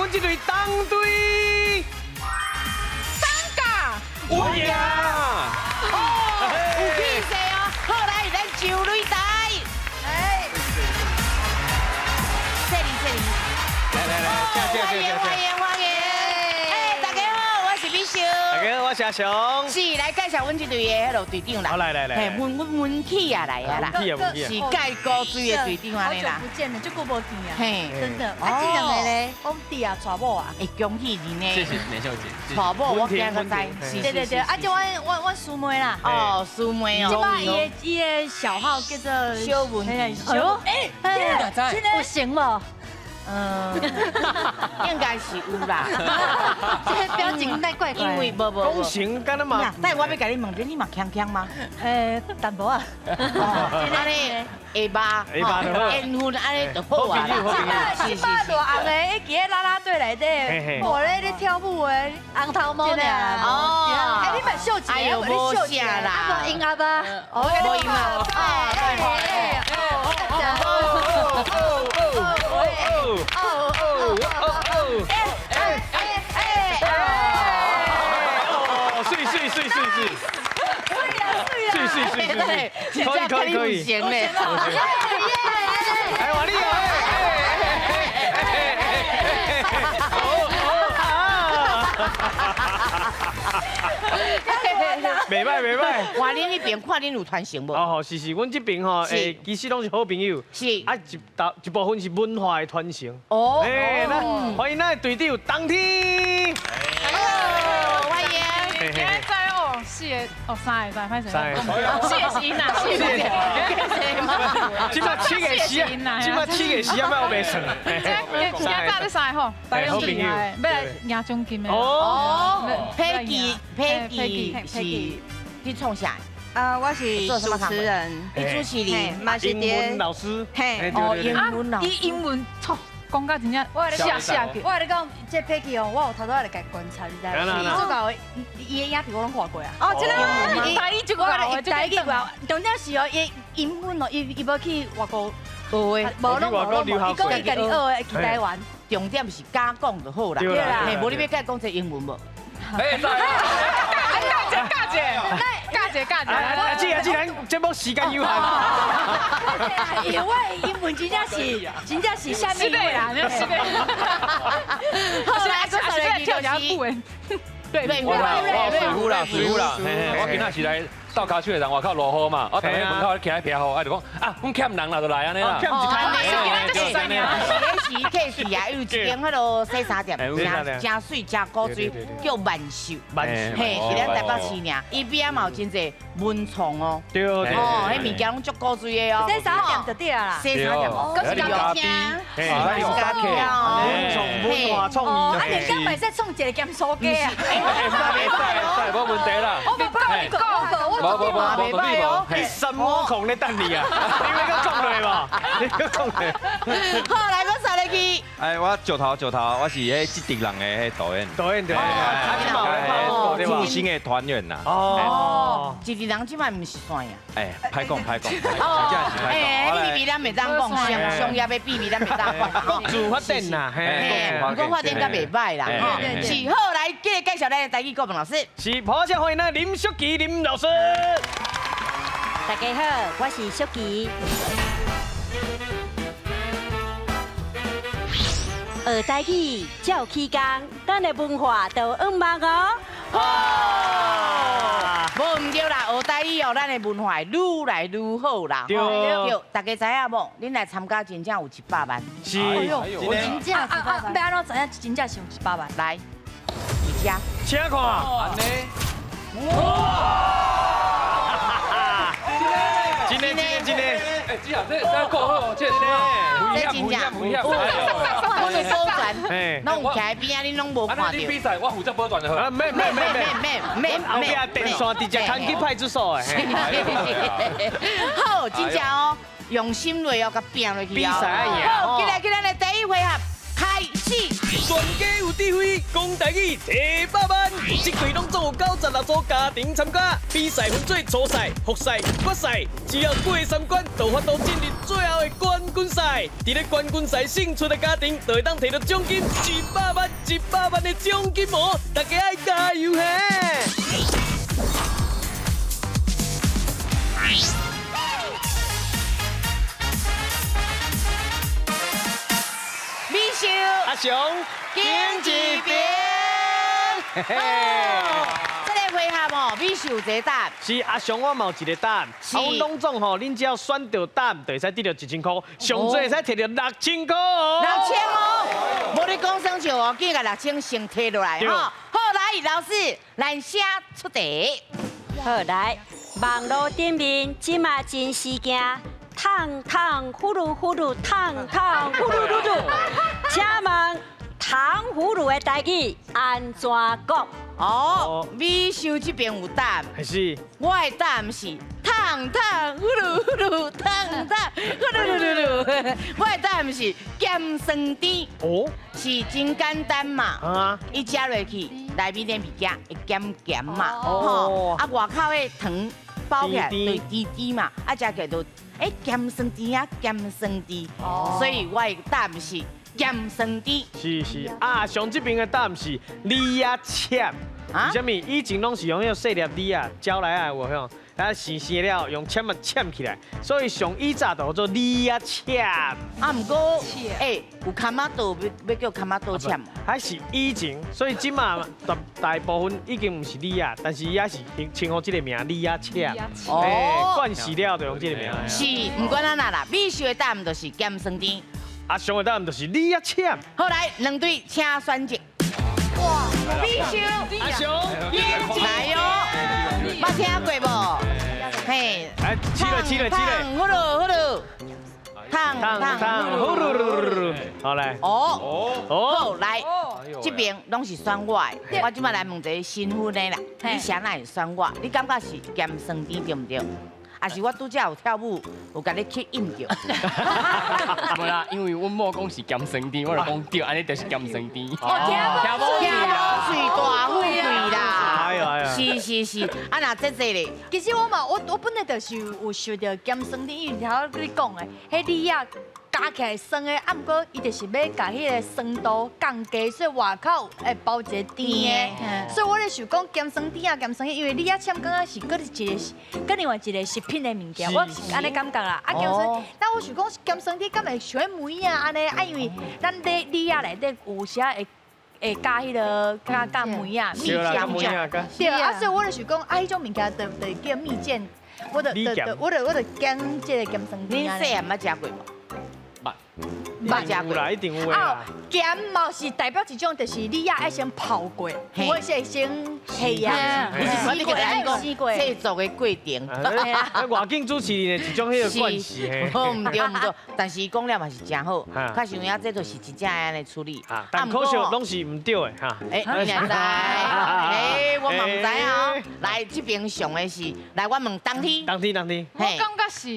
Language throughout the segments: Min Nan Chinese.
阮這隊當隊。三甲。有贏。哦，有氣勢哦！好來，咱周擂台。哎，這裡這裡。來來來，請請請請。歡迎歡迎。哎，大家好，我是美秀。大家好，我是阿雄。是來介紹阮這隊的彼囉隊長啦。好，來來來。嘿，阮阮文起啊來啊啦。文起啊文起啊。是蓋高水的隊長按呢啦。好久不見了，足久無見啊。嘿，真的。啊，這兩個咧，講弟啊，娶某啊。哎，恭喜你呢。謝謝美秀姐。娶某，我驚個知。對對對，啊，這阮師妹啦。哦，師妹哦。這擺伊的小號叫做小文。哎呦，哎，真的有成無？嗯，應該是有啦。這個表情太怪怪。因為無無。講成敢若嘛。但我欲共你問，你嘛鏘鏘嗎？淡薄仔。按呢下巴，下巴就好，緣分按呢就好啊啦。是是是。偌紅的，伊記得啦啦隊內底，無咧咧跳舞的，紅頭毛爾。哦。哎，你嘛秀一下，你秀一下啦。啊，無音樂吧？哦，無音樂。哦，哦哦哦哦！哎哎哎哎！哦，水水水水水！水水水水水！可以可以可以！哎，瓦力哦！哎哎哎哎！哦哦啊！袂䆀袂䆀。哇，恁彼邊看恁有傳承無？哦，是是，阮這邊吼，其實攏是好朋友。是。啊，一部分是文化的傳承。哦。哎，咱歡迎咱的隊長當天。 Hello，歡迎。今日知哦，四個哦，三個，歹勢。三個。四個是𪜶啦，四個。這擺七個時啊，這擺七個時啊，我袂算。今早這三個吼，大家厲害，欲來贏獎金的。哦。佩奇，佩奇是。你創啥？啊，我是主持人，你主持人，嘛是英文老師。嘿，哦，英文老師。伊英文錯，講甲真正寫寫去。我共你講，這佩奇哦，我有頭拄仔來共觀察，你知無？伊做到伊的影片我攏看過啊。哦，真的嗎？台語就夠，台語夠。重點是哦，伊英文哦，伊無去外國學的，無攏無攏無，伊講伊家己學的去台灣。重點是敢講就好啦。對啦。嘿，無你欲共講這英文無？哎，教者，教者，教者，教者。阿姊阿姊，咱節目時間有限。因為英文真正是，真正是啥物？是的啦，是的。好來，閣來跳一下舞的。對，我水滸啦，水滸啦，我今仔是來鬥跤手的人，外口落雨嘛，我踮咧門口徛咧避雨，啊就講啊，阮欠人啦，就來按呢啦。欠一空。是是客氣啊，有一間彼囉洗衫店，誠誠媠，誠古錐，叫萬壽。萬壽。嘿，佇咱台北市爾，伊邊仔嘛有真濟文創哦。對對。哦，彼物件攏足古錐的哦。洗衫店就對啊啦。洗衫店。閣是咖啡。嘿，咖啡哦。文創文化創意。啊，連江嘛會使創一个鹹酥雞啊。會使會使會使，無問題啦。我無講，我無，我無無無無，你三五空咧等你啊！你欲閣講落無？你閣講落。好，來，閣煞落去。哎，我石頭石頭，我是彼這直人的彼導演。導演對。復興的團員啦。哦。這直人這擺毋是線呀。哎，歹講歹講，真正是歹講。哎，秘密咱袂當講，商業的秘密咱袂當講。各自發展啦，嘿，各自發展較袂䆀啦。是，好，來，繼續介紹咱的台語顧問老師。是，破聲歡迎咱林淑琪林老師。大家好，我是淑琪。學台語，才有起工，咱的文化就往望哦。好，無毋對啦，學台語哦，咱的文化愈來愈好啦。對對，大家知影無？恁來參加真正有100萬。是，真正100萬。欲按怎知影真正是有100萬？來，佇遮，請看。按呢。哇！真的真的真的，哎，這這這夠好，這真的，這真正，我是保全，攏有徛佇邊仔，恁攏無看著。你比賽，我負責保全就好。啊，免免免免免後壁電線直接牽去派出所的。好，真正哦，用心落哦，共拚落去哦。比賽愛贏。好，進來，進來，第一回合開始。全家有智慧，講讲台语提百万。这季拢总有96组家庭参加，比赛分做初赛、复赛、决赛，只要过三关，就有法度进入最后的冠军赛。伫咧冠军赛胜出的家庭，就会当提到奖金100万、100万的奖金哦！大家爱加油嘿！美秀阿雄，紧一边。这个回合哦，美秀一个答案。是阿雄，我嘛有一个答案。是啊，阮拢总吼，恁只要选到答案，就会使得到1000块，上济会使摕到6000块哦。 6000哦，无你讲耍笑哦，紧共6000先提落来对吼。好，来，老师，咱写出题。好来，网路顶面这马真时件，烫烫呼噜呼噜，烫烫呼噜噜噜。请问糖葫芦的台语按怎讲？哦，美秀这边有答案，是。我的答案是烫烫呼噜呼噜，烫烫呼噜噜噜噜。我的答案是咸酸甜。哦，是真简单嘛。啊。伊食落去，内面的物件会咸咸嘛。哦。啊，外口的糖包起来就甜甜嘛，啊，食起来就哎咸酸甜啊，咸酸甜。哦。所以我的答案是咸酸甜。是是，啊，上这边的答案是李仔签。为什么？以前拢是用那个细粒李仔、蕉来啊，有无吼？啊，生生了用签啊签起来，所以上以早就叫做李仔签。啊，毋过，欸，有卡马豆要叫卡马豆签。还是以前，所以这马大部分已经毋是李仔，但是伊也是称呼这个名李仔签。哦，惯势了就用这个名。是，毋管按怎啦，美秀的答案就是咸酸甜。啊，上的答案就是李仔签。好，来，两队请选择。哇，美秀，阿雄，来哟，捌听过无？嘿，来，起来，起来，起来，呼噜呼噜，烫烫呼噜噜噜，好来，哦哦，来，这边拢是选我的，我这摆来问一个新婚的啦，你啥人会选我？你感觉是咸酸甜对毋对？还是我拄才有跳舞，有共你吸引著。无啦，因为阮某讲是咸酸甜，我就讲对，按呢就是咸酸甜。哦，听无喙大富贵啦。哎呦哎呦。是是是，啊若这这咧，其实我嘛，我本来就是有受到咸酸甜，因为头先你讲的，彼李仔加起来酸的，啊，毋过伊就是欲共彼个酸度降低，所以外口会包一个甜的。所以我咧想讲咸酸甜啊，咸酸甜，因为李仔签感觉是阁一个，阁另外一个食品的物件，我是按呢感觉啦。啊，咸酸，但我想讲咸酸甜，敢会像彼梅仔按呢？啊，因为咱咧李仔内底有时会加彼个加梅仔、蜜餞对啊，所以我就想讲，啊，彼种物件就叫蜜餞，我就我就拣这个咸酸甜。恁细汉捌食过无？捌食过啦，一定有的啦。咸嘛是代表一种，就是你也爱先泡过，我是先黑呀，你是讲制作的过程。外景主持人的一种彼个惯势。毋对毋对，但是讲了嘛是真好，确实有影这就是真正按呢处理。但可惜拢是毋对的哈。哎，你也知？哎，我嘛毋知啊。来，这边上的是，来我问当天。当天当天。我感觉是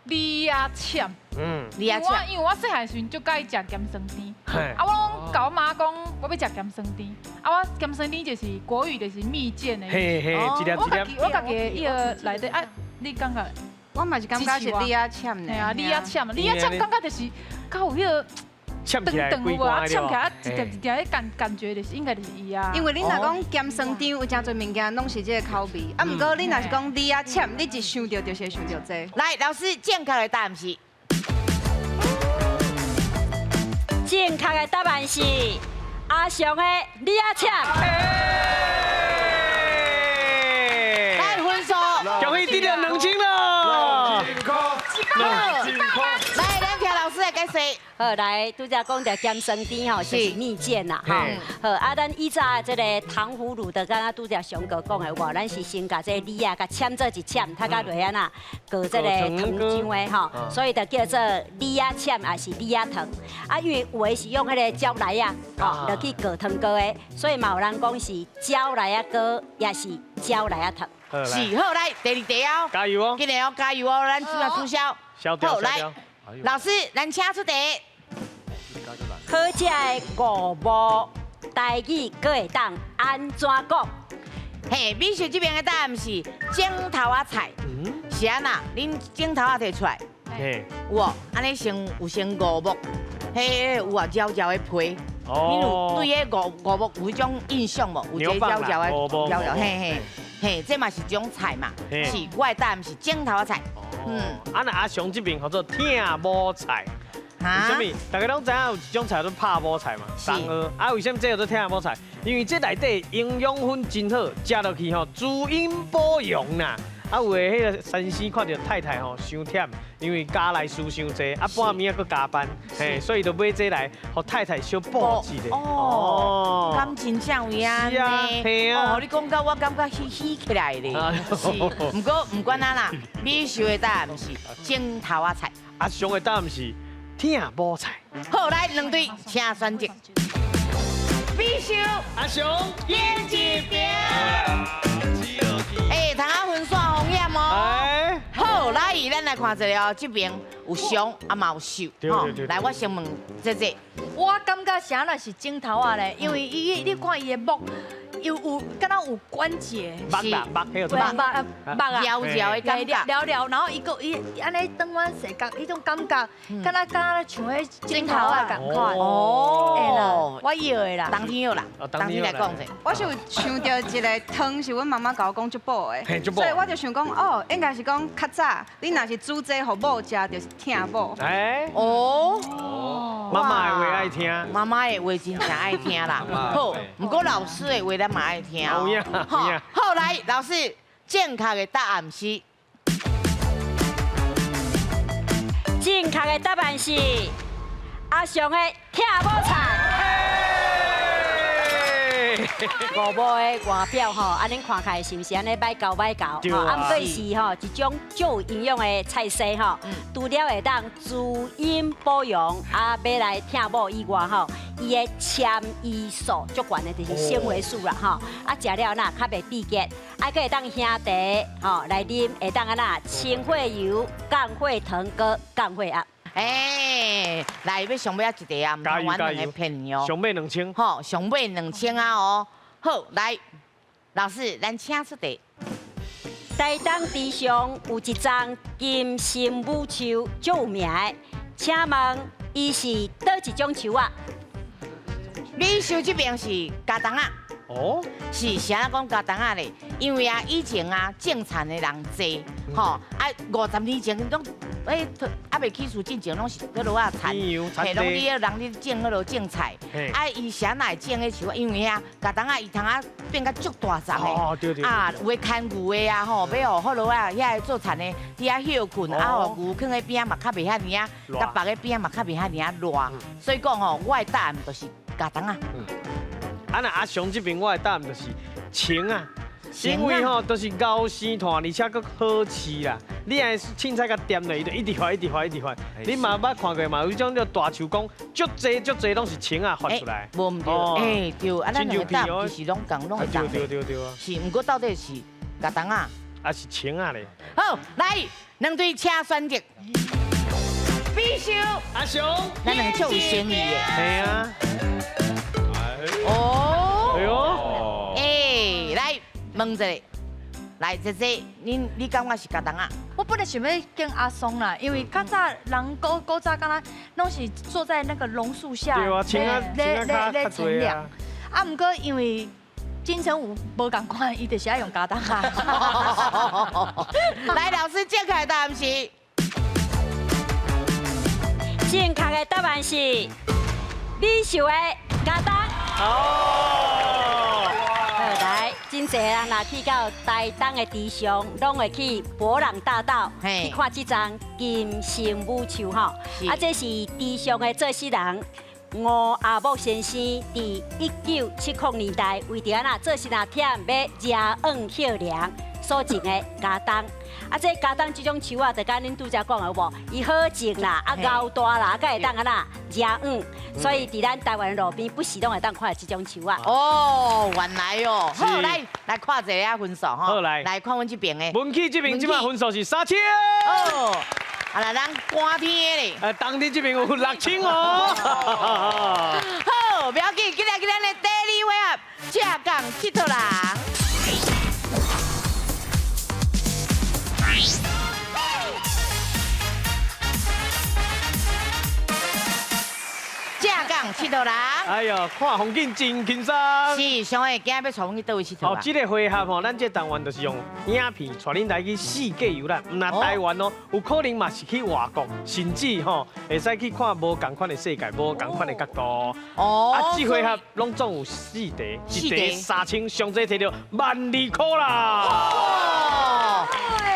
李仔签。嗯，因为我细汉时阵就佮意食咸酸甜，啊，我拢共我妈讲，我欲食咸酸甜，啊，我咸酸甜就是国语就是蜜餞的，嘿嘿，我家己我家己的伊个内底啊，你感觉？我嘛是感觉是李仔签呢，嘿啊，李仔签，李仔签感觉就是较有彼个签起来，长有无啊？签起来一粒一粒，彼感觉就是应该就是伊啊。因为你若讲咸酸甜有诚济物件，拢是这个口味，啊，毋过你若是讲李仔签，你一想著就是会想著这。来，老师，正确的答案是。正确的答案是阿雄的李仔签。来分数，恭喜得到2000了。来，两条老师来解释。好，来，拄才讲著咸酸甜吼，就是蜜餞啦，吼。好，啊，咱以早这个糖葫芦，就敢若拄才上哥讲的有无？咱是先共这个李仔共签做一签，较落按怎裹这个糖浆的吼，所以就叫做李仔签，也是李仔糖。啊，因为有的是用彼个蕉来仔，吼，落去裹糖糕的，所以嘛有人讲是蕉来仔糕，也是蕉来仔糖。是，好，来第二题哦，加油哦，紧来哦，加油哦，咱即马取消。好，来，老师，咱请出题。好食的五毛台語閣會當按怎講？嘿，美秀這邊的答案是剪頭仔菜，是按那？恁剪頭仔提出來，有無？按呢先有先五木，彼有啊，焦焦的皮，恁有對彼五五木有彼種印象無？有一個焦焦的焦焦，嘿嘿嘿，這嘛是一種菜嘛，是我的答案是剪頭仔菜。嗯，啊那阿雄這邊叫做疼某菜。為啥物？大家攏知影有一種菜叫做拍某菜嘛，東蚵。啊，為啥物這叫做疼某菜？因為這內底營養分真好，食落去吼滋陰補陽啦。啊，有的彼个先生看著太太吼傷忝，因為家內事傷濟，啊半暝啊閣加班，嘿，所以就買這來，予太太小補一下。哦，敢真正有影呢？哦，你講到我感覺喜喜起來咧。是，毋過毋管按怎啦，美秀的答案是剪頭仔菜，阿雄的答案是疼某菜。好，來兩隊，請選擇。美秀，阿雄，點一票。哎，通啊分散風險哦。好，來，咱來看一下哦，這邊有雄啊嘛有秀。來，我先問姐姐。我感覺啥若是剪頭仔咧，因為伊你看伊的木。有敢若有關節，目啦目，對目目啊，搖搖的感覺，了了，然後伊閣伊按呢轉彎踅角，彼種感覺，敢若敢若像彼剪頭仔仝款。哦，我搖的啦，當天有啦，當天來講者。我是有想著一个湯，是阮媽媽共我講足補的，所以我就想講，哦，應該是講較早，你若是煮這予某食，就是疼某。哎，哦，媽媽的話愛聽，媽媽的話真正愛聽啦。好，毋過老師的話咱嘛愛聽哦。好，好來，老師，正確的答案是，正確的答案是阿雄的疼某菜。五毛的外表吼，按呢看起來是毋是按呢歹猴歹猴？吼，啊，毋過是吼一種足有營養的菜色吼。除了會當滋陰補陽，啊，欲來疼某以外吼，伊的纖維素足懸的，就是纖維素啦吼。啊，食了若較袂秘結，啊，閣會當兄弟吼來啉，會當按怎清血油、降血糖、閣降血壓。哎，來欲上尾仔一題啊，毋通玩兩个騙你哦。上尾2000。吼，上尾2000啊哦。好，來，老師，咱請出題。台東池上有一叢金心母樹，足有名的，請問伊是佗一種樹仔？美秀這邊是茄苳仔。哦，是啥講茄苳仔咧？因為啊，以前啊，種田的人濟，吼啊，50年前攏，欸，猶未起事進前攏是彼落仔田，嘿，攏佇彼人咧種彼落種菜。啊，伊啥若會種彼樹？因為啊，茄苳仔伊通啊變甲足大叢的，啊，有的牽牛的啊吼，欲予彼落仔遐个做田的佇遐歇睏，啊，予牛囥佇邊仔嘛較袂遐爾啊，共縛佇邊仔嘛較袂遐爾熱。所以講吼，我的答案就是茄苳仔。啊，那阿雄這邊我的答案就是青啊，因為吼都是熬生炭，而且閣好飼啦。你按凊彩共掂落，伊就一直發，一直發，一直發。你嘛捌看過嘛？有種叫大樹講，足濟足濟攏是青仔發出來。無毋對，欸對，啊咱兩个答案其實攏仝攏會答。對對對啊。是，毋過到底是茄苳仔，還是青仔咧？好，來，兩隊請選擇。必須。阿雄，咱兩個足有誠意的。係啊。哦，哎呦，欸，來問一下，來姐姐，你感覺是茄苳仔？我本來想欲揀阿松啦，因為較早人古古早敢若攏是坐在那個榕樹下，對啊，咧咧咧乘涼。啊，毋過因為金城武無仝款，伊就是愛用茄苳仔。來，老師，正確答案是？正確的答案是美秀的茄苳。哦，好來，真濟人若去到台東的池上，攏會去伯朗大道去看這叢金心母樹吼。啊，這是池上的做事人吳阿木先生，佇1970年代為著按怎做事人忝欲遮雨歇涼所種的茄苳。啊，這茄苳這種樹仔，就敢恁拄才講的有無？伊好種啦，啊𠢕大啦，啊閣會當按怎遮雨，所以佇咱台灣路邊不時攏會當看著這種樹仔。哦，原來哦，好，來來看一下分數吼。好來，來看阮這邊的。文啟這邊這擺分數是3000。哦，啊來，咱寒天的咧。冬天這邊有6000哦。好，不要緊，今日今日的第二 𨑨迌人。正港𨑨迌人。哎呦，看风景真轻松。是，上个今日欲带阮去佗位𨑨迌？哦，这个回合吼，咱这单元就是用影片带恁来去四界游览，毋但台湾哦，有可能嘛是去外国，甚至吼会使去看无仝款的世界，无仝款的角度。哦。啊，这回合拢总有四题，一题3000，上济提著12000箍啦。哦，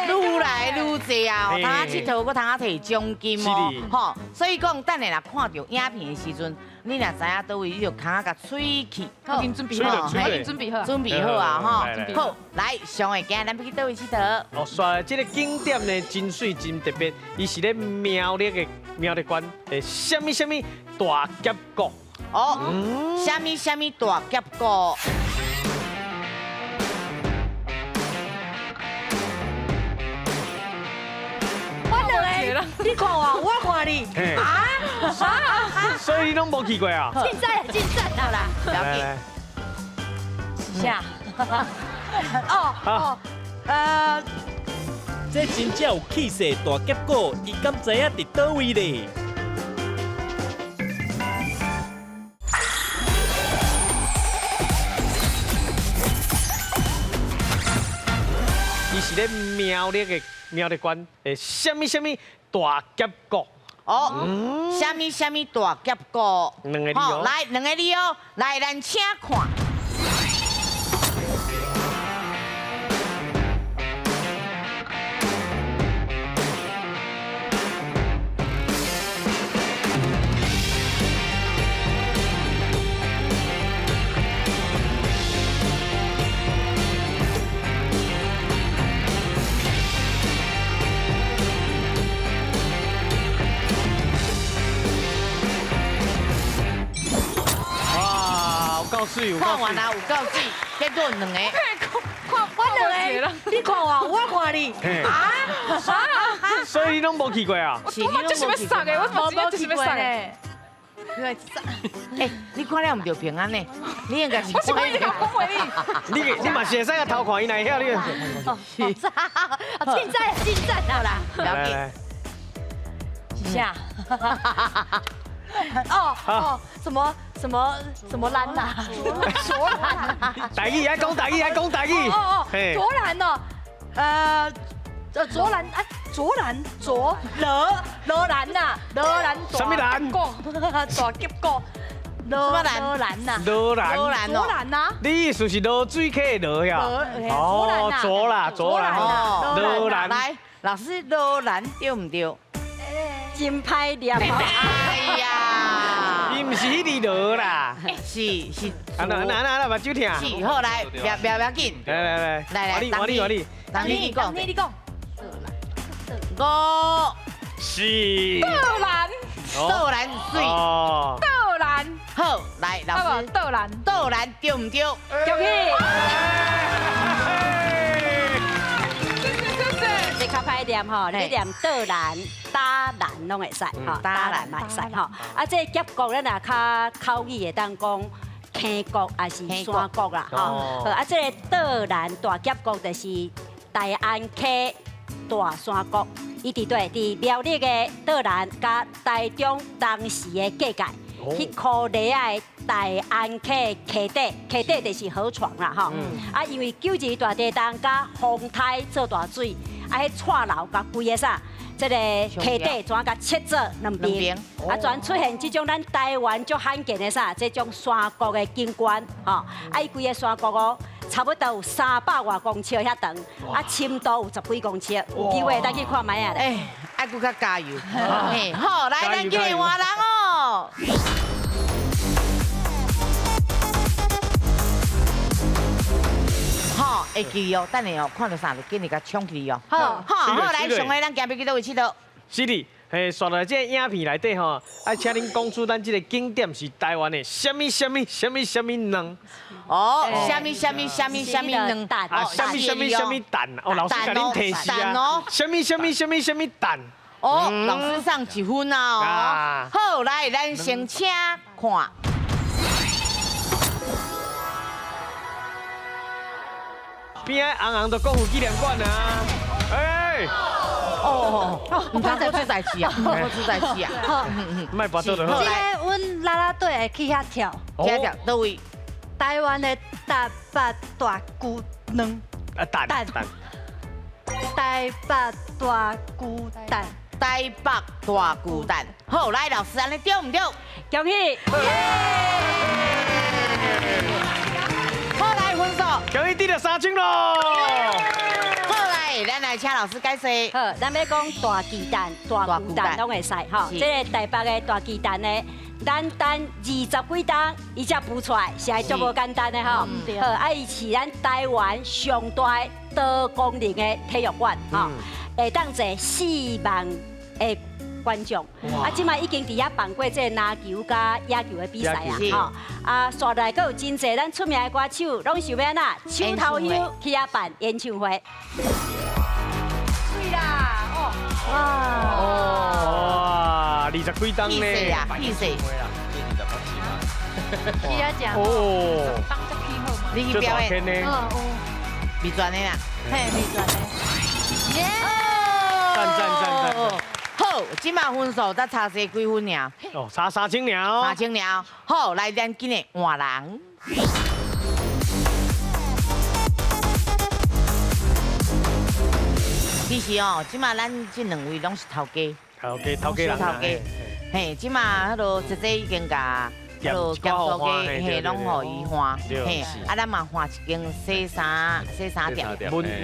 愈来愈济啊！通仔𨑨迌，阁通仔提奖金哦。吼，所以讲，等下若看著影片的时阵，你若知影佗位，你就空仔共喙去。已经准备好，已经准备好，准备好啊！吼，好，来，上个今日咱欲去佗位𨑨迌？哦，煞这个景点呢，真媠真特别，伊是咧苗栗的苗栗县的啥物啥物大峡谷。哦，啥物啥物大峡谷？你看我，我看你，啊啊！所以你拢无去过啊？进赞，进赞，好啦，来来。啥？哦哦，这真正有气势大峡谷，伊敢知影伫佗位咧？伊是咧苗栗的苗栗县的啥物啥物大峡谷。哦，啥物啥物大峡谷？两个字哦。来，两个字哦。来，咱请看。看完啦，有够水，结果两个。看我两个，你看我，我看你。啊啊！所以你拢无去过啊？我就是欲杀的，我就是欲杀的。哎，你看了毋著平安呢？你应该是。我是故意讲话你。你你嘛是会使偷看伊若会晓你。哦，进赞进赞好啦。来来。是啥？哦哦，什么什么什么兰呐？卓兰呐？台语爱讲台语爱讲台语。哦哦，卓兰哦，卓兰哎，卓兰卓罗罗兰呐，罗兰。什么兰？大峡谷。罗兰呐？罗兰。罗兰卓兰呐？你意思是罗水溪的罗呀？哦，卓啦卓兰罗兰。来，老师罗兰对毋对？真歹念。哎呀，伊毋是彼个罗啦，是是。啊那那那那目睭疼。是好来，不要不要紧。来来来，来来，我你我你我你，你讲，你讲。五、四、豆兰，豆兰水，豆兰，好，来老师，豆兰，豆兰对毋对？对去。这较歹念吼，你念豆兰。打兰拢会使吼，打兰嘛会使吼。啊，这峡谷咱若较口语会当讲溪谷，抑是山谷啦吼。啊，这个桌兰大峡谷就是大安溪大山谷，伊伫佗？伫苗栗的桌兰佮台中当时的界界，彼箍犁仔的大安溪溪底，溪底就是河床啦吼。啊，因为九二大地震佮风台做大水，啊，彼蔡流共规个啥？这个溪底怎共切做两边，啊，全出现这种咱台湾足罕见的啥？这种山谷的景观，吼，啊，伊规个山谷哦，差不多有300外公尺遐长，啊，深度有10几公尺，有机会咱去看觅啊咧。哎，爱阁较加油，嘿，好，来，咱今日换人哦。好，会记哦，等下哦，看到啥就紧来共冲起哦。好，好，好，来，上个咱今日去佗位𨑨迌？是的，嘿，煞落来这个影片内底吼，爱请恁讲出咱这个景点是台湾的啥物啥物啥物啥物卵。哦，啥物啥物啥物啥物卵蛋？啊，啥物啥物啥物蛋？哦，老师共恁提示啊。啥物啥物啥物啥物蛋？哦，老师送一分啊哦。好，来，咱先请看。边仔红红的国父纪念馆啊。哎，哦，毋通阁出代志啊，阁出代志啊。莫跋倒就好。这个阮啦啦队会去遐跳。遐跳佗位？台湾的台北大巨蛋。啊蛋蛋。台北大巨蛋。台北大巨蛋。好，来老师，按呢对毋对？恭喜！好，来分数。恭喜得了3000咯！好，来，咱来请老师解释。好，咱欲讲大巨蛋、大巨蛋拢会使吼。这个台北的大巨蛋呢，咱等20几冬，伊才孵出来，实在足无简单的吼。好，啊，伊是咱台湾上大多功能的体育馆吼，会当坐4万的观众。啊，这摆已经伫遐办过这个篮球佮野球的比赛啊，吼。啊，煞来阁有真济咱出名的歌手，拢想欲按怎？手头香去遐办演唱会。水啦，哦，哇，哇，20几冬呢？屁啊，屁势。去遐食。哦。你去表演？嗯，美全的啦。嘿，美全的。耶！赞赞赞赞。好，这马分数才差几分尔？哦，差3000尔。 3000尔。好，来，咱紧来换人。其实哦，这马咱这两位拢是头家。头家，头家人。头家。嘿，这马彼落姐姐已经共彼落咸酥鸡，嘿，拢予伊换。嘿，啊，咱嘛换一间洗衫店。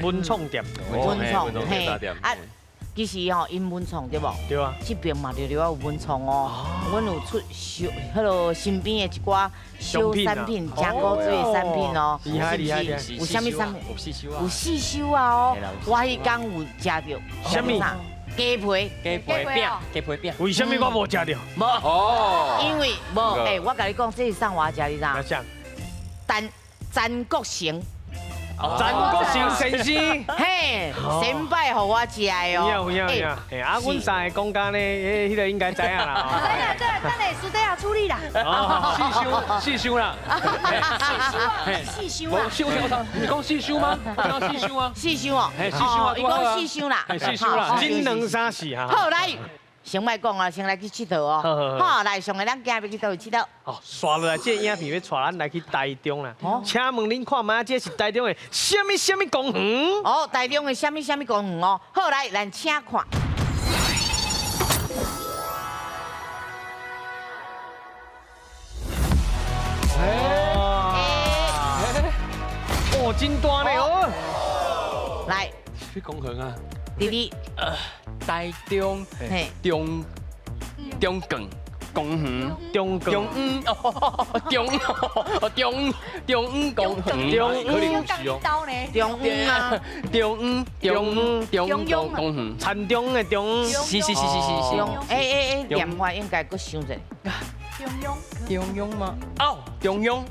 文创店。文创，嘿，啊。其实吼，𪜶文创对无？对啊。这边嘛著著有文创哦。阮有出小彼落身边的一寡小产品，真古锥的产品哦。厉害厉害！有啥物产品？有四修啊。有四修啊哦。我彼工有食著。啥物？鸡皮。鸡皮饼。鸡皮饼。为啥物我无食著？无。哦。因为无，欸，我共你讲，这是送我食，你知影？陈陈国成。陈国成先生，嘿，先摆予我食的哦。有影有影，嘿，啊，阮三个讲家呢，彼个应该知影啦。知影知影，等下私底下处理啦。四修啦，四修啦。四修，你讲四修吗？讲四修啊。四修哦。嘿，四修啊，伊讲四修啦。四修啦，金两三四哈。好来。先莫讲啊，先来去𨑨迌哦。好，来上个咱今日欲去佗位𨑨迌？哦，煞落来这个影片欲带咱来去台中啦。哦，请问恁看觅，这是台中的啥物啥物公园？哦，台中的啥物啥物公园哦。好，来，咱请看。哦，真大呢哦。来，去公园啊。弟弟，台中，中中港公园，中中中中中公园，中中啊，中中中公园，田中的中，是是是是是是。哎哎哎，念法应该阁想者。中央，中央吗？哦，中央。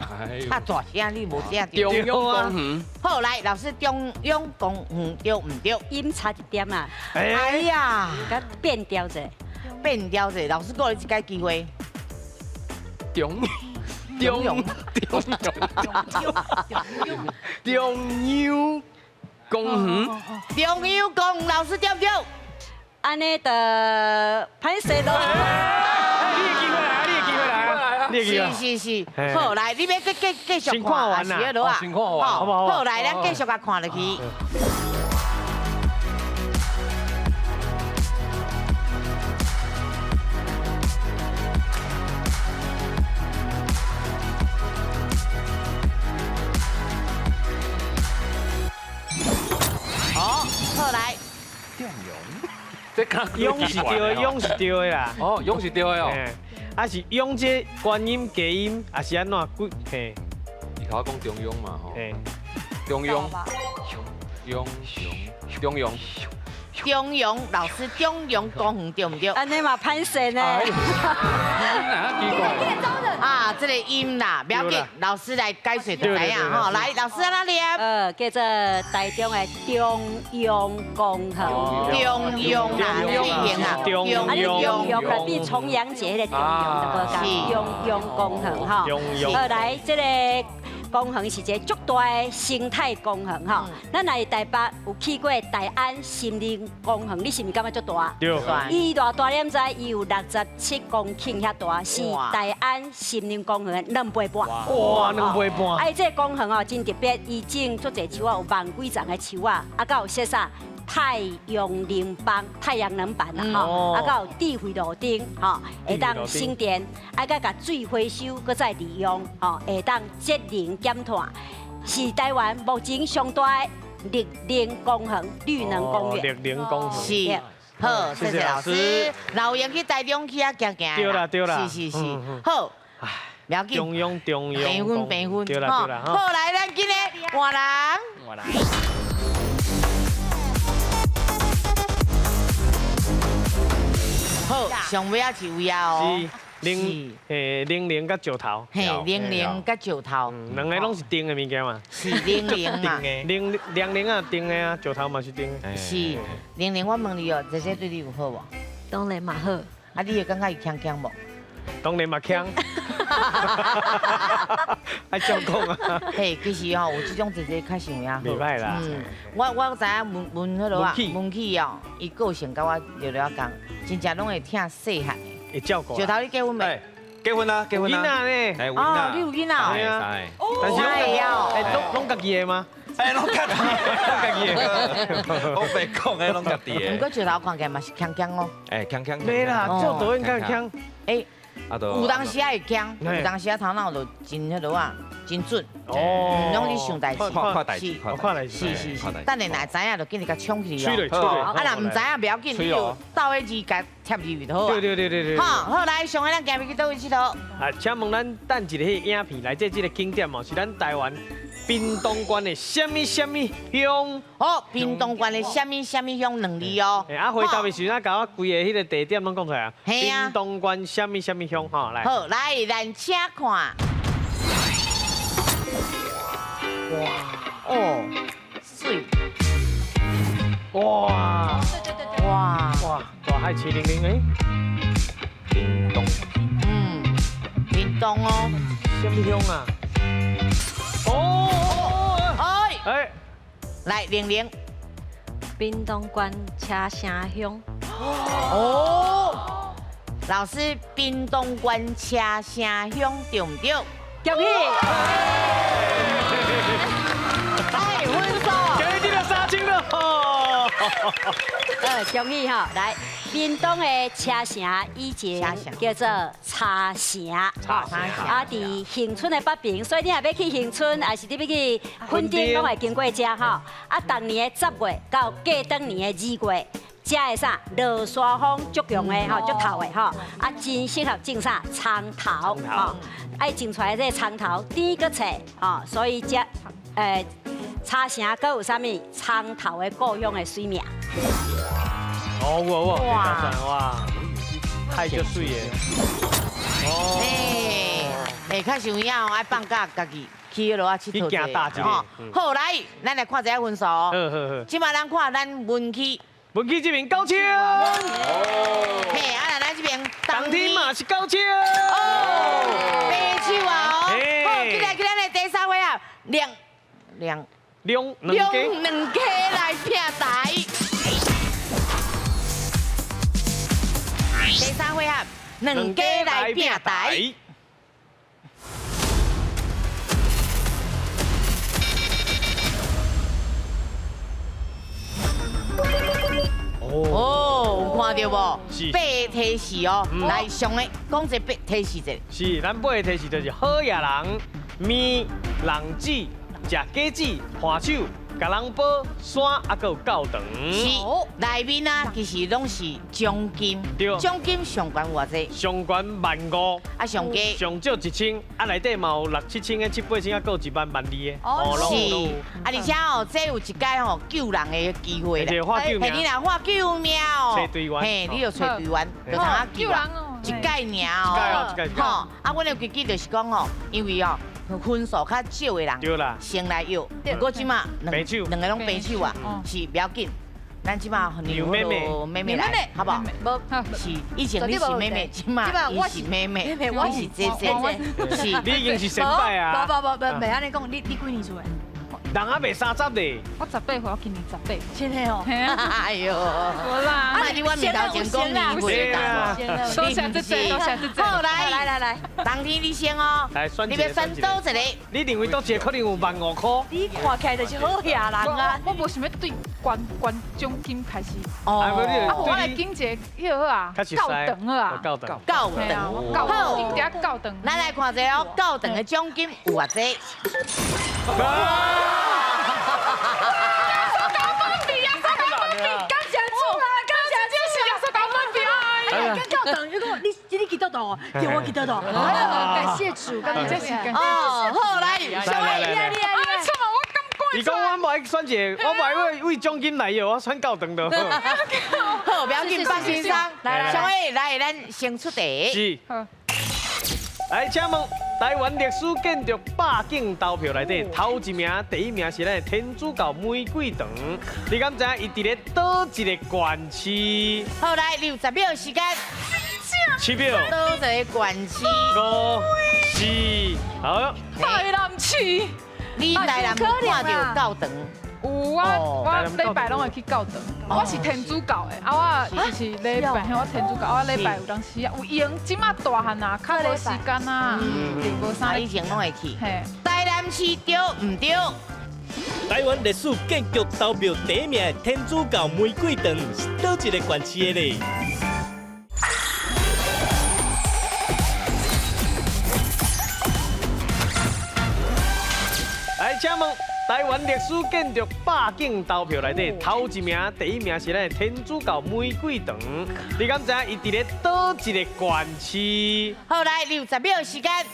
啊，大声你无听中央公园。好，来，老师，中央公园对毋对？音差一点啊。哎呀，佮变调者，变调者，老师阁予你一摆机会。中中央中央公园，中央公园，老师对毋对？按呢就歹势咯。是是是，好来，你欲继继继续看，还是欲落啊？先看完，好，好来，咱继续共看落去。好，好来。这敢勇是对的，勇是对的啦。哦，勇是对的哦。啊是勇这观音假音，还是按怎鬼？嘿，伊头讲中庸嘛吼。中庸，庸中庸。中庸老师，中庸公园对毋对？按呢嘛歹势呢。奇怪。啊，这个音啦，不要紧，老师来解释就知影吼。来，老师按怎念？叫做台中的中央公园。中央啦，对型啊。中央。啊，中央内底重阳节彼个中央就无仝。中央公园吼。好，来这个。公园是一个足大的生态公园吼。咱若是台北有去过大安森林公园，你是毋是感觉足大？对。伊偌大你毋知？伊有67公顷遐大，是大安森林公园的两倍半。哇，两倍半！啊，伊这个公园哦真特别，伊种足济树仔，有万几丛的树仔，啊，阁有设啥？太阳能板、太阳能板啦，吼，啊，阁有智慧路灯，吼，会当省电，啊，阁共水回收，阁再利用，吼，会当节能减碳，是台湾目前上大的绿能公园、绿能公园。绿能公园。是，好，谢谢老师。老闲去台中去遐行行。对啦对啦。是是是，好。不要紧。中央中央。平分平分。对啦对啦。好，来，咱今日换人。换人。好，上尾仔一位啊哦，是零嘿零零佮石头，嘿零零佮石头，两个拢是甜的物件嘛，是零零嘛，零零零啊甜的啊，石头嘛是甜的。是零零，我问你哦，姐姐对你有好无？当然嘛好。啊，你会感觉伊强强无？当然嘛强。爱照讲啊。嘿，其实吼，有这种姐姐较是有影好。袂歹啦。嗯，我知影文文彼落啊，文起哦，伊个性佮我聊聊仝，真正拢会疼细汉的。会照顾。石头，你结婚未？结婚啦，结婚啦。囡仔呢？哎，哦，你有囡仔？对啊。但是拢家己的吗？哎，拢家己，拢家己的。我白讲，哎，拢家己的。毋过石头看起来嘛是强强哦。哎，强强。没啦，做导演较强。哎。有当时也会强，有当时啊头脑就真彼落啊，真准。哦，拢咧想代志，看代志，看代志，是是是。等下若知影就紧去共冲去哦。啊，若毋知影不要紧，你就斗彼字共贴入去就好。对对对对对。好，好来，上个咱行入去佗位𨑨迌？啊，请问咱等一个彼影片内底这个景点哦，是咱台湾屏东县的啥物啥物乡？哦，屏东县的啥物啥物乡两字哦。啊，回答的时阵，共我规个彼个地点拢讲出来啊。屏东县啥物啥物乡？吼，来。好，来，咱请看。哇，哦，媠。哇。对对对对。哇。哇，大海七零零哎。屏东。嗯，屏东哦。啥物乡啊？哦，哎，哎，来，玲玲，屏东县车城乡。哦，老师，屏东县车城乡对毋对？恭喜！哎，分数，今日得3000了。恭喜哈！来，屏东的车城以前叫做茶城，啊，伫恒春的北边，所以你若欲去恒春，还是你欲去垦丁，拢会经过遮吼。啊，逐年的10月到过当年的2月，遮的啥落山风足强的吼，足透的吼，啊，真适合种啥葱头吼，爱种出来这个葱头甜阁脆吼，所以遮茶城阁有啥物葱头的故乡的水名。哦，哇哇哇，太足媠的。哦，哎，较实有影哦，爱放假家己去彼落啊𨑨迌者。好，来，咱来看一下分数。好好好。这摆咱看咱文区。文区这边9000。嘿，啊，咱这边当天嘛是9000。哦，白手啊哦。好，进来，进来，第三回合，两两两两家来拼台。第三回合，两家来拼台。哦，有看到无？八个提示哦，来上个讲一个八提示者。是，咱八个提示就是好野人、面、人子、食果子、换手、共人报、山，啊，阁有教堂。是，内面啊，其实拢是奖金。对。奖金上悬有偌济？上悬15000。啊，上低？上少1000，啊，内底嘛有6、7千的，7、8千，啊，阁有1万、1.2万的。哦，是。啊，而且哦，这有一摆吼救人的机会啦。嘿，你若喊救命哦，揣队员。嘿，你就揣队员，就通啊救人。一届尔哦。一届。吼，啊，阮的规矩就是讲吼，因为哦。分数较少的人，先来约。不过这马两个拢平手啊，是不要紧。咱這馬讓妹妹妹妹來，好不好？是以前你是妹妹，這馬伊是妹妹，我是姐姐，是。你已經是先輩啊！無無無，袂按呢講，你幾年歲？人還袂30咧。我18歲，我今年18。真的哦。哎呦，無啦，你我面頭前講年歲啦。多謝姐姐，多謝姐姐。好，來來來來，當天你先哦，來選你欲選佗一個？你認為佗一個可能有15000塊？你看起來就是好野人啊！我無想欲對關關獎金開始。哦。啊，我來揀一个彼个好啊，教堂好啊。教堂。教堂。好，揀一教堂。咱來看一下哦，教堂的獎金有偌濟？感謝主啊！感謝主，是耶穌高分別啊！哎呀，教堂，如果你你記得到哦，對，我記得到。哎呀，感謝主，感謝主。哦，好來，來來來，伊講我無愛選一个，我無愛為為獎金來的，我選教堂就好。好，不要緊，范先生，來，小偉來，咱先出題。是。來，請問台灣歷史建築百景投票內底，頭一名、第一名是咱的天主教玫瑰堂。你敢知影伊佇咧佗一个縣市？好，來，你有10秒時間。7秒。佗一个縣市？5、4，好。台南市。你台南有看著教堂？有啊，我禮拜攏會去教堂。我是天主教的，啊，我就是禮拜，我天主教，我禮拜有當時有閒，這馬大漢啊，較無時間啊，就無啥。以前攏會去。台南市對毋對？台灣歷史建築投票第一名的天主教玫瑰堂是佗一个縣市的咧？來，請問台灣歷史建築百景投票內底，頭一名、第一名是咱的天主教玫瑰堂。你敢知影伊佇咧佗一个縣市？好，來，你有10秒時間。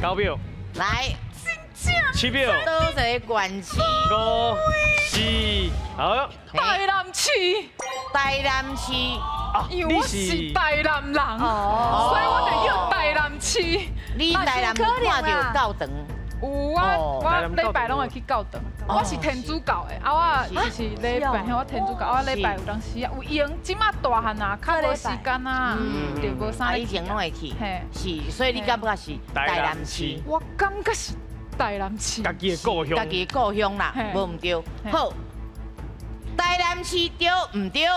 9秒。來。7秒。佗一个縣市？5、4，好。台南市。台南市。因為我是台南人，所以我就叫台南市。你台南有看著教堂？有啊，我禮拜攏會去教堂。我是天主教的，啊，我就是禮拜，我天主教，我禮拜有當時有閒，這馬大漢啊，較無時間啊，就無啥。以前攏會去，是，所以你感覺是台南市？我感覺是台南市。家己的故鄉。家己的故鄉啦，無毋對。好，台南市對毋對？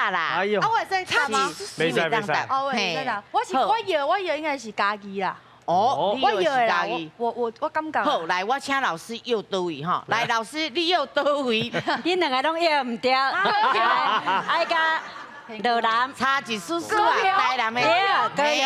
哎呦！啊，我會使插嗎？袂使袂使。哦，袂使啦。我是我搖，我搖應該是嘉義啦。哦，我搖的啦。我感覺。好，來，我請老師搖佗位吼。來，老師你搖佗位？恁兩个攏搖毋對。愛共羅南差一絲絲啊，台南的。對，高雄。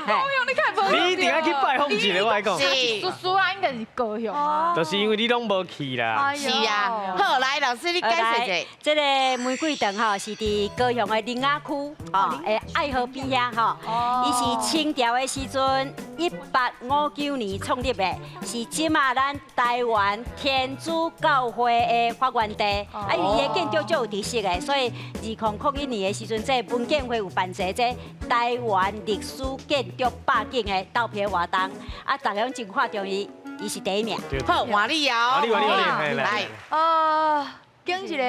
高雄，你看無？你一定愛去拜訪一下，我來講。差一絲絲啊，應該是高雄啊。就是因為你攏無去啦。是啊。好，來，老師你解釋一下。這个玫瑰堂吼是佇高雄的苓仔區吼，愛河邊遐吼。伊是清朝的時陣，1859年創立的，是這馬咱台灣天主教會的發源地。啊，因為伊的建築足有特色的，所以2001年的時陣，這文建會有辦一个這台灣歷史建築百景的投票活動，啊，大家攏真看重伊，伊是第一名。好，換你哦。換你，來。哦，揀一个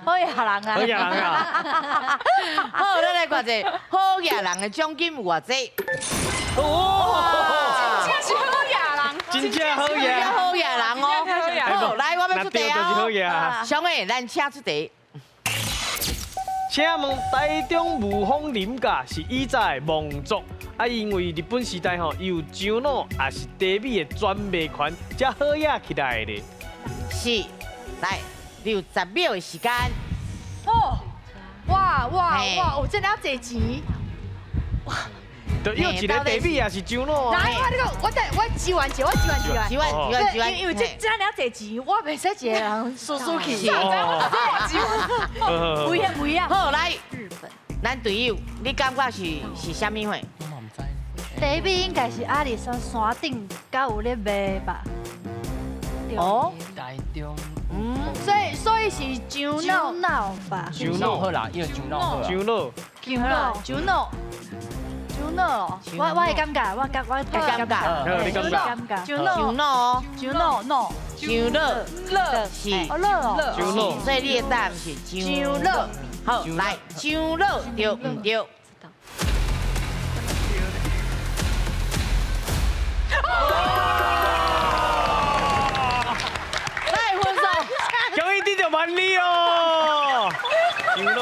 好野人啊。好野人啊。好，咱來看一下好野人的獎金有偌濟。哦，真正是好野人，真正好野，好野人哦。好，來，我欲出題哦。小妹，咱請出題。請問台中霧峰林家是以早的望族，啊，因為日本時代吼，伊有樟腦也是茶米的專賣權，才好野起來的。是，來，你有10秒的時間。哦，哇哇哇！我真的要借錢。就有一个茶米也是樟脑啊。来，我你讲，我等我支援一下，我支援一下。支援支援支援。因为这这尔济钱，我袂使一个人输输去。危险危险。好，来，日本，咱队友，你感觉是啥物货？我嘛毋知。茶米应该是阿里山山顶才有咧卖吧？哦。台中。所以以是上脑脑吧？上脑好啦，因为上脑好。上脑。上脑，上脑，上脑。我会感觉，我感觉。你感觉。上脑，上脑，上脑，脑。上脑，乐是。哦，乐哦。上脑。所以你的答案是上脑。好，来，上脑对毋对？来分数，恭喜得到万里哦！上脑。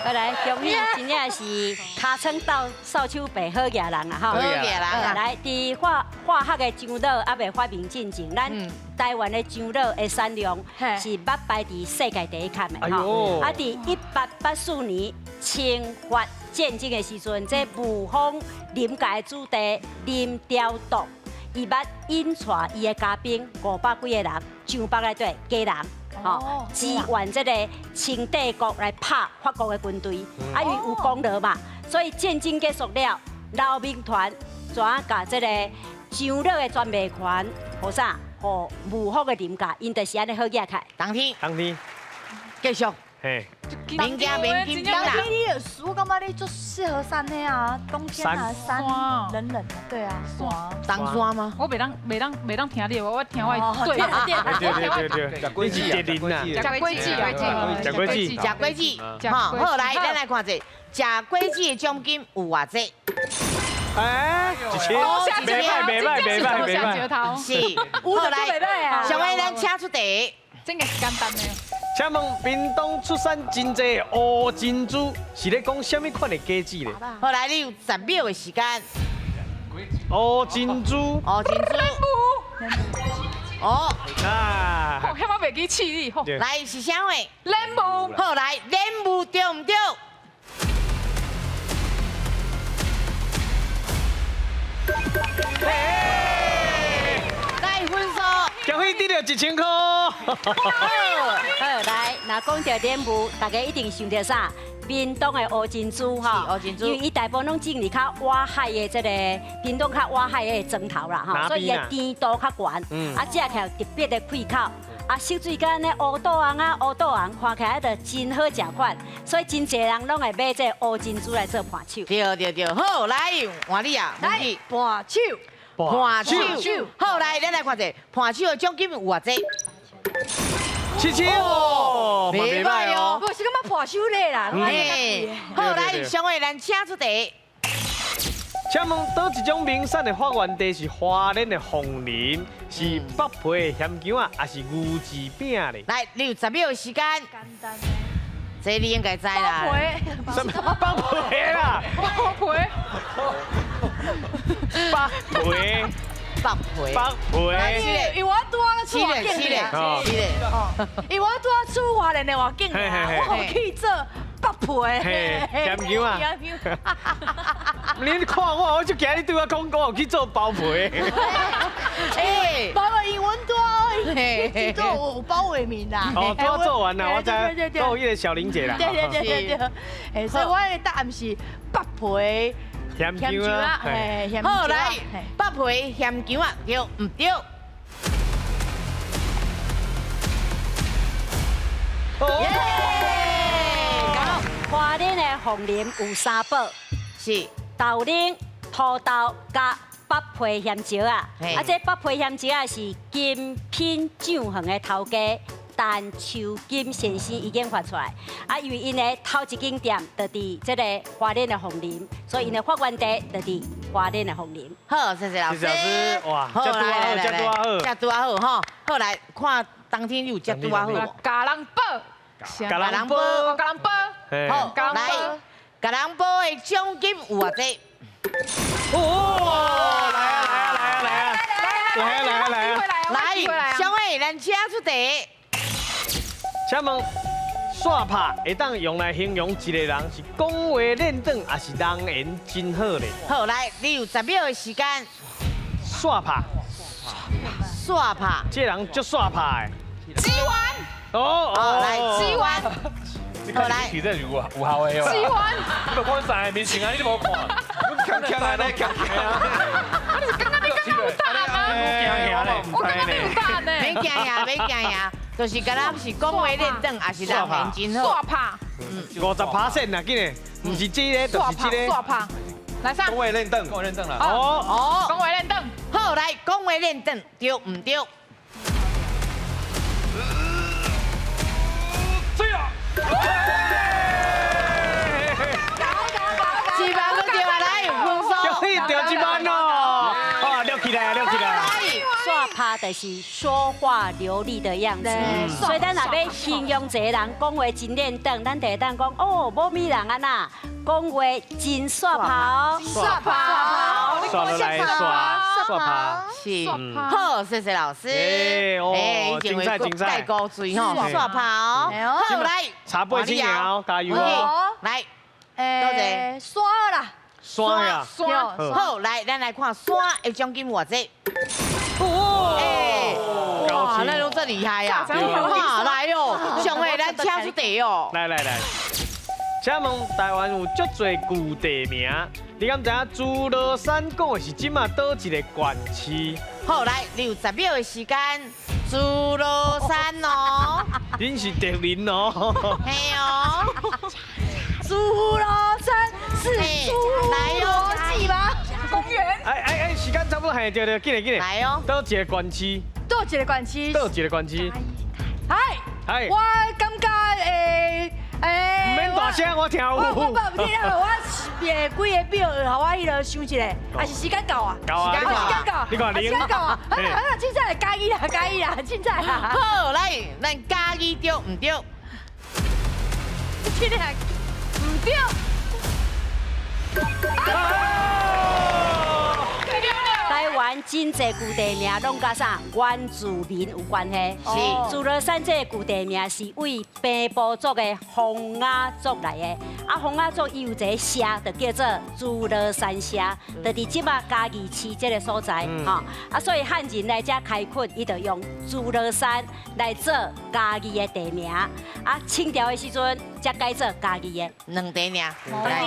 好来，恭喜，真正是尻川斗扫帚白好额人啊！吼，好额人啊！来，伫化学的樟脑犹未发明进前，咱台湾的樟脑的产量是捌排伫世界第一级的吼。啊，伫1884年清法战争的时阵，这雾峰林家的子弟林朝栋，伊捌引带伊的家兵500几个人上北内底家人。吼，支援这个清帝国来拍法国的军队，啊，因为有功劳嘛，所以战争结束了，劳民团怎啊共这个樟脑的专卖权，予啥？予雾峰的林家，𪜶就是按呢好额起来。当天，当天，继续。嘿，免惊免紧张啦。冬天你有输，我感觉你最适合山的啊，冬天啊，山冷冷的，对啊，山。冬山吗？我袂当听你的，我听我的对对对对对，果子啊，食果子啊，食果子，食果子，好，好来，咱来看者，食果子的奖金有偌济？哎，一千，袂歹袂歹袂歹袂歹，是，好来，小妹咱请出题，真个是简单的。请问屏东出产真济乌珍珠，是咧讲啥物款的果子咧？好来，你有10秒的时间。乌珍珠，乌珍珠。哦。啊。我遐我袂记试你。来是啥货？莲雾。好来，莲雾对毋对？来分数。恭喜得到1000块。好，来，若讲到莲雾，大家一定想到啥？屏东的乌珍珠吼，乌珍珠，因为伊大部分拢种伫较外海的这个屏东较外海的砖头啦吼，所以伊的甜度较悬，啊，食起来有特别的开口，啊，色水佮按呢乌豆红啊，乌豆红，看起来就真好食款，所以真济人拢会买这个乌珍珠来做伴手。对对对，好，来换你啊，来伴手，伴手，好，来，咱来看者伴手的奖金有偌济？ 7000哦，袂歹哦。我是感觉伴手礼啦。嘿，好，来，上位咱请出题。请问佗一种名产的发源地是花莲的凤林，是北皮的咸姜仔，还是牛舌饼咧？来，你有10秒的时间。简单。这你应该知啦。北皮。什么北皮啦？北皮。北皮。北皮。北皮。因为我拄仔出外景尔，是的，因为我拄仔出花莲的外景尔，我有去做北皮。咸姜啊！你看我，我就今日对我讲，我有去做包皮。哎，包皮，因为阮拄仔去做有包伟民啦。哦，拄仔做完啦，我知。都有彼个小玲姐啦。对对对对对。哎，所以我的答案是北皮。咸姜仔，嘿，好来，北皮咸姜仔对毋对？耶！花莲的凤林有三宝，是豆奶、土豆佮北皮咸椒仔。啊，这北皮咸椒仔是金品酱园的头家陈秋金先生伊研发出来。啊，因为𪜶的头一间店就伫这个花莲的凤林，所以𪜶的发源地就伫花莲的凤林。好，谢谢老师。谢谢老师，哇，好，来来来，食拄仔好吼。好来，看当天你有食拄仔好无？共人报，共人报，共人报。好，来，共人报的奖金有偌济？哦，来啊来啊来啊来啊！来啊来啊来啊！来，小伟，咱请出题。请问，煞拍会当用来形容一个人是讲话练转，还是人缘真好咧？好，来，你有10秒的时间。煞拍，煞拍，这个人足煞拍的。鸡丸。哦哦，来，鸡丸。好来，这是有效的哦。鸡丸。你无看三个明星啊，你都无看。强强啊，咧强强啊！你是刚刚你刚刚有答案吗？我刚刚你有答案呢。免惊呀，免惊呀。就是敢若是讲话练转，还是人缘真好。煞拍。50%啦，紧的，毋是这个，就是这个。煞拍。来上。讲话练转，讲话练转啦。哦哦，讲话练转。好，来讲话练转，对毋对？对啊。一万个对啊，来分数。对一万哦，哇，了起来，了起来。煞拍就是说话流利的样子，所以咱若欲形容一个人讲话真练转，咱就会当讲哦，某咪人按怎，讲话真煞拍哦。煞拍，煞来煞煞拍，是。好，谢谢老师。哎，精彩精彩。带高水吼，煞拍哦。好，来，茶杯青鸟，加油哦。来，多谢。山啦。山呀。山。好，来，咱来看山的奖金偌济。哎，哇，那拢这厉害啊！哇，来哦，上位咱请出题哦。来来来，请问台湾有足济旧地名，你敢知影诸罗山讲的是这马佗一个县市？好，来，你有10秒的时间，诸罗山哦。恁是敌人哦。嘿哦。诸罗山是侏罗纪吗？公园。哎哎哎，时间差不多，嘿，对对，紧来紧来。来哦。佗一个县市？佗一个县市？佗一个县市？嗨。嗨。我感觉诶诶。毋免大声，我听有。我我不听我几个秒，予我彼个想一下，还是时间够啊？够啊！时间够。你看，时间够啊！好啦好啦，凊彩嘉义啦，嘉义啦，凊彩啦。好，来，咱嘉义对毋对？这个毋对。台湾真济旧地名拢佮啥原住民有关系。是。诸罗山这个旧地名是为平埔族的洪雅族来的。啊，洪雅族伊有一个社，就叫做诸罗山社，就伫这马嘉义市这个所在。吼，啊，所以汉人来遮开垦，伊就用诸罗山来做嘉义的地名。啊，清朝的时阵才改做嘉义的。两地名。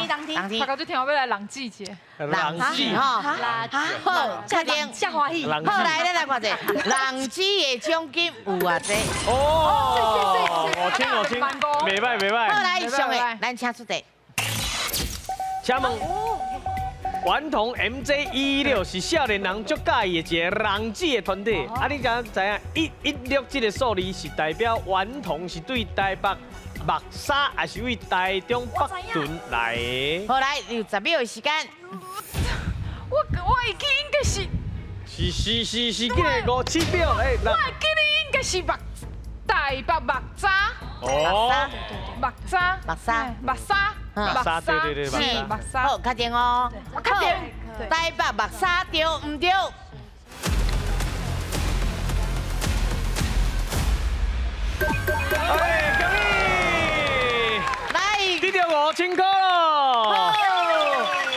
当天，当天。大家就听我欲来人记一下。人记吼。好，确定。真欢喜。好，来，咱来看者，人记的奖金有偌济？哦，5000，5000，袂歹袂歹。好，来，上个，咱请出题。请问，顽童 MJ 116是少年人足佮意的一个人子的团体。啊，你敢知影116这个数字是代表顽童是对台北木栅，还是为台中北屯来的？好，来，有10秒的时间。我会记应该是。是是是是，紧来5、7秒，哎，我会记得应该是台北木栅。哦。木栅。木栅。木栅。木栅，对对对，是木栅。好，确定哦。确定。台北木栅对毋对？哎，恭喜！来，得到5000块咯。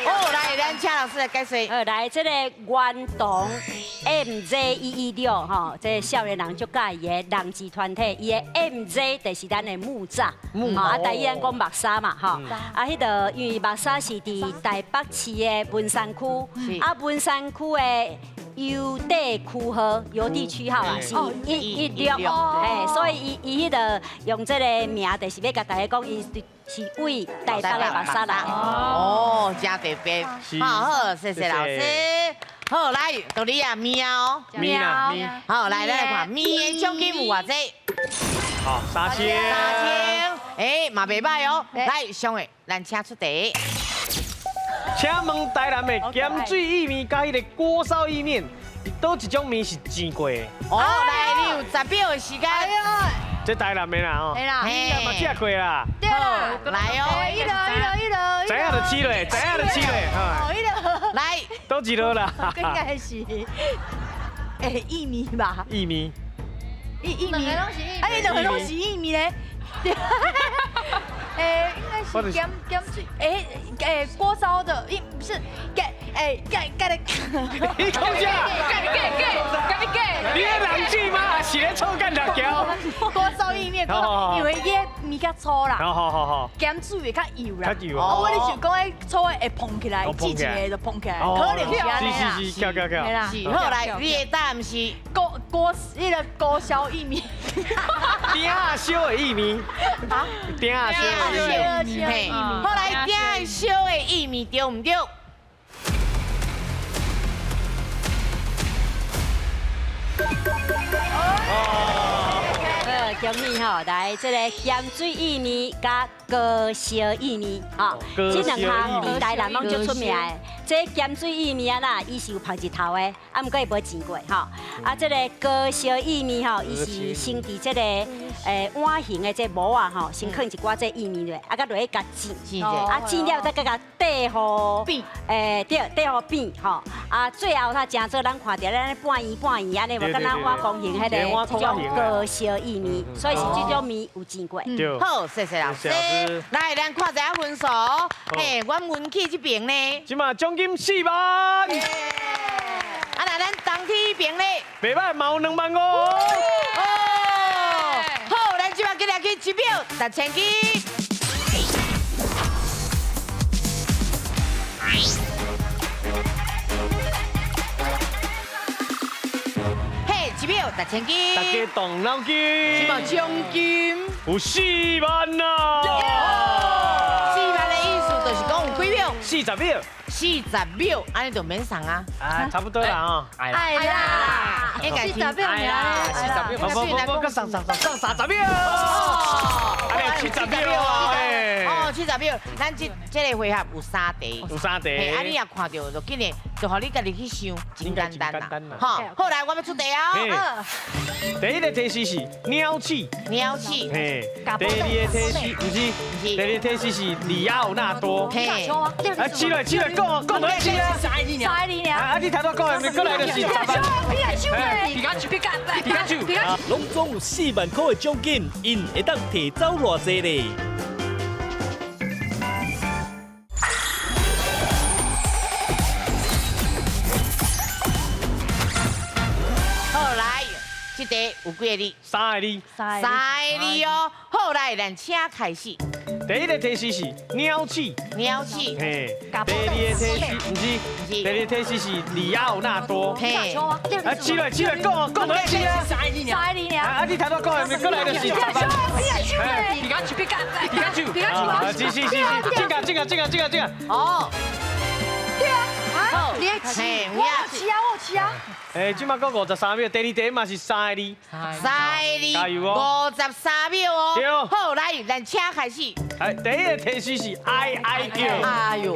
哦，来，咱请老师来解说。来，这个顽童 MJ 116吼，这个少年人足佮意的人字团体，伊的 MJ 就是咱的木栅，啊，台语咱讲木栅嘛，吼，啊，彼个因为木栅是伫台北市的文山区，啊，文山区的邮递区号、邮递区号啊是116，哎，所以伊彼个用这个名，就是欲共大家讲，伊是为台北的木栅来。哦，真特别，好好，谢谢老师。好，来，到你啊，面哦，面啊，面。好，来，咱来看面的奖金有偌济？好，3000。 3000，哎，嘛袂䆀哦。来，上个，咱请出题。请问台南的咸水意面佮彼个锅烧意面，佗一种面是煎过的？哦，来，你有10秒的时间。这台南的啦吼，对啦，应该嘛食过啦。对啦，来哦，一落一落一落，知影就试咧，知影就试咧，哦，一落。来，佗一落啦？应该是，哎，薏米吧？薏米。薏米，哎，两个拢是薏米咧。哎，应该是咸咸水，哎哎，锅烧的，一不是盖哎盖盖的。你讲啥？盖盖盖盖盖。你咧人子吗？是咧臭干辣椒？锅烧意面，因为伊面较粗啦。好好好好。咸水会较油啦。较油。哦，我咧想讲，彼粗的会膨起来，挤一个就膨起来，可能是按呢啦。是是是，翘翘翘。是。好，来，你的答案是锅锅彼个锅烧意面。鼎仔烧的意面。啊？鼎仔烧的意面。嘿，后来鼎仔烧的意面对毋对？好，恭喜吼！来，这个咸水意面佮高烧意面，吼，这两项伫台南拢足出名的。这咸水意面啊啦，伊是有曝日头的，啊，毋过伊无煎过吼。啊，这个高烧意面吼，伊是先伫这个碗形的这模仔吼，先放一寡这意面落，啊，佮落去共煎，啊，煎了再佮共缀予扁，对，缀予扁吼。啊，最后才成做咱看著咱半圆半圆按呢，无敢若碗公形彼个这种高烧意面，所以是这种面有煎过。好，谢谢老师。来，咱看一下分数。嘿，阮运气这边呢？这马奖金4万。啊，那咱当天那边呢？袂歹，嘛有2万5。哦，好，咱这马进来去1秒值千金。嘿，1秒值千金。大家动脑筋。这马奖金有4万啊！ 4万的意思就是讲有几秒？40秒。 40秒，按呢就免送啊。啊，差不多啦哦。哎啦，40秒啦，40秒。不不不，送送送送30秒。哦，70秒啊！哦，70秒。咱这个回合有3题。有3题。啊，你也看到，就紧的，就予你家己去想，真简单啦。好，后来我欲出题哦。第一个提示是鸟鼠。鸟鼠。嘿。第二个提示不是，第二个提示是里奥纳多。嘿。啊，起来起来，讲讲落去啊！三二二。啊，你头拄讲的，过来就是10万。皮卡丘，皮卡丘，皮卡丘，皮卡丘。拢总有4万块的奖金，𪜶会当提走偌济咧？好，来，这题有几个字？3个字。3个字哦。好，来，咱请开始。第一个提示是鸟鼠。鸟鼠。嘿。第二个提示不是，第二个提示是里奥纳多。嘿。啊，起来起来，讲讲落去啊！ 3二二。啊，你头拄讲的，过来就是10万。皮卡丘，皮卡丘，皮卡丘，皮卡丘。啊，是是是是，这个这个这个这个这个。哦。对啊。啊，你爱吃？我有吃啊，我有吃啊。哎，这马阁53秒，第二题嘛是3个字。 3个字。加油哦！ 53秒哦。对。好，来，咱请开始。哎，第一个提示是哀哀叫。哎呦。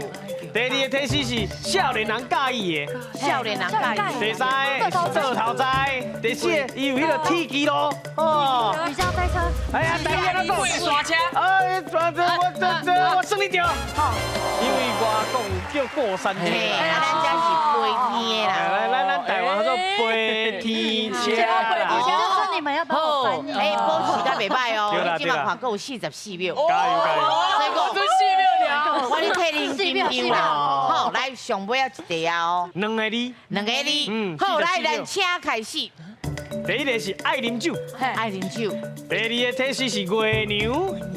第二个提示是少年人佮意的。少年人佮意。第三个做头栽。第四个伊有彼个铁支路。哦。云霄飞车。哎呀，第二个讲。刷车。哎，我算你对。好。因为我讲叫过山车。啊，咱这是飞天的啦。来，咱台湾叫做飞天车啦。你们要帮我翻译。哎，保持甲袂歹哦，你这马看阁有44秒。加油加油！所以讲，我咧替恁紧张啦。好，来上尾仔一题啊哦。 2个字。 2个字。嗯。好，来，咱请开始。第一个是爱啉酒。爱啉酒。第二个提示是月娘。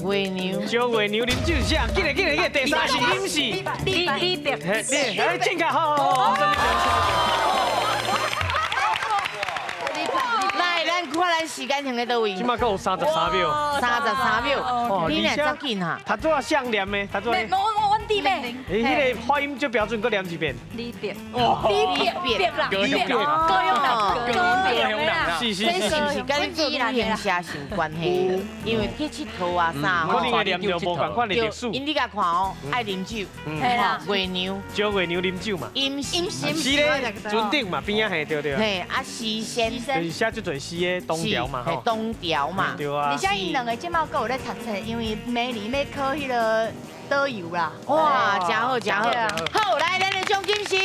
月娘。烧月娘啉酒是啥？紧来紧来紧来！第三是饮食。李李白。嘿，哎，正确，好好好。来，咱看咱时间停在佗位？这马阁有33秒。 33秒。你若遮紧哈？他拄仔像念的，他拄仔。我弟妹。伊彼个发音足标准，阁念一遍。李白。李白啦。李白。高雄人。高雄人。是是是。这是毋是佮你做旅行社是有关系？因为去𨑨迌啊啥，可能会念著无仝款的历史。因你共看哦，爱啉酒，月娘，烧月娘啉酒嘛。饮食。是咧，船顶嘛，边仔嘿，对对。嘿，啊诗仙。就是写足济诗的东条嘛，吼。东条嘛。对啊。而且𪜶两个这马阁有咧读册，因为明年欲考彼个导游啦。哇，真好真好。好，来，咱的奖金是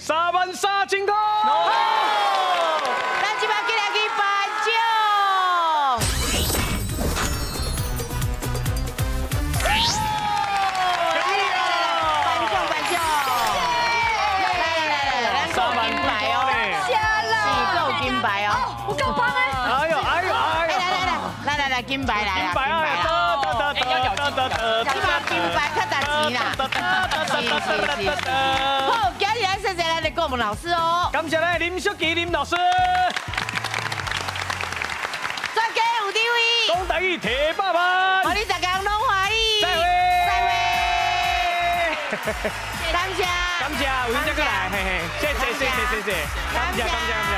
3万3千块。咱这马进来去颁奖。来来来，颁奖颁奖。来来来来，咱够金牌哦，是够金牌哦。有够棒的。哎呦哎呦哎呦！来来来来来来，金牌来啦！金牌啊！这马金牌较值钱啦。是是是。好，今日咱谢谢咱的顾问老师哦。感谢咱林淑琪林老师。专家有講台語提百萬。予你逐家攏歡喜。再會。再會。感謝。感謝，有閒再過來，嘿嘿，謝謝謝謝謝謝，感謝感謝感謝，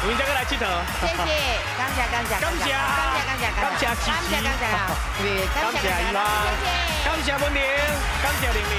有閒再過來𨑨迌。謝謝，感謝感謝感謝感謝感謝感謝感謝感謝伊拉，感謝文玲，感謝玲玲。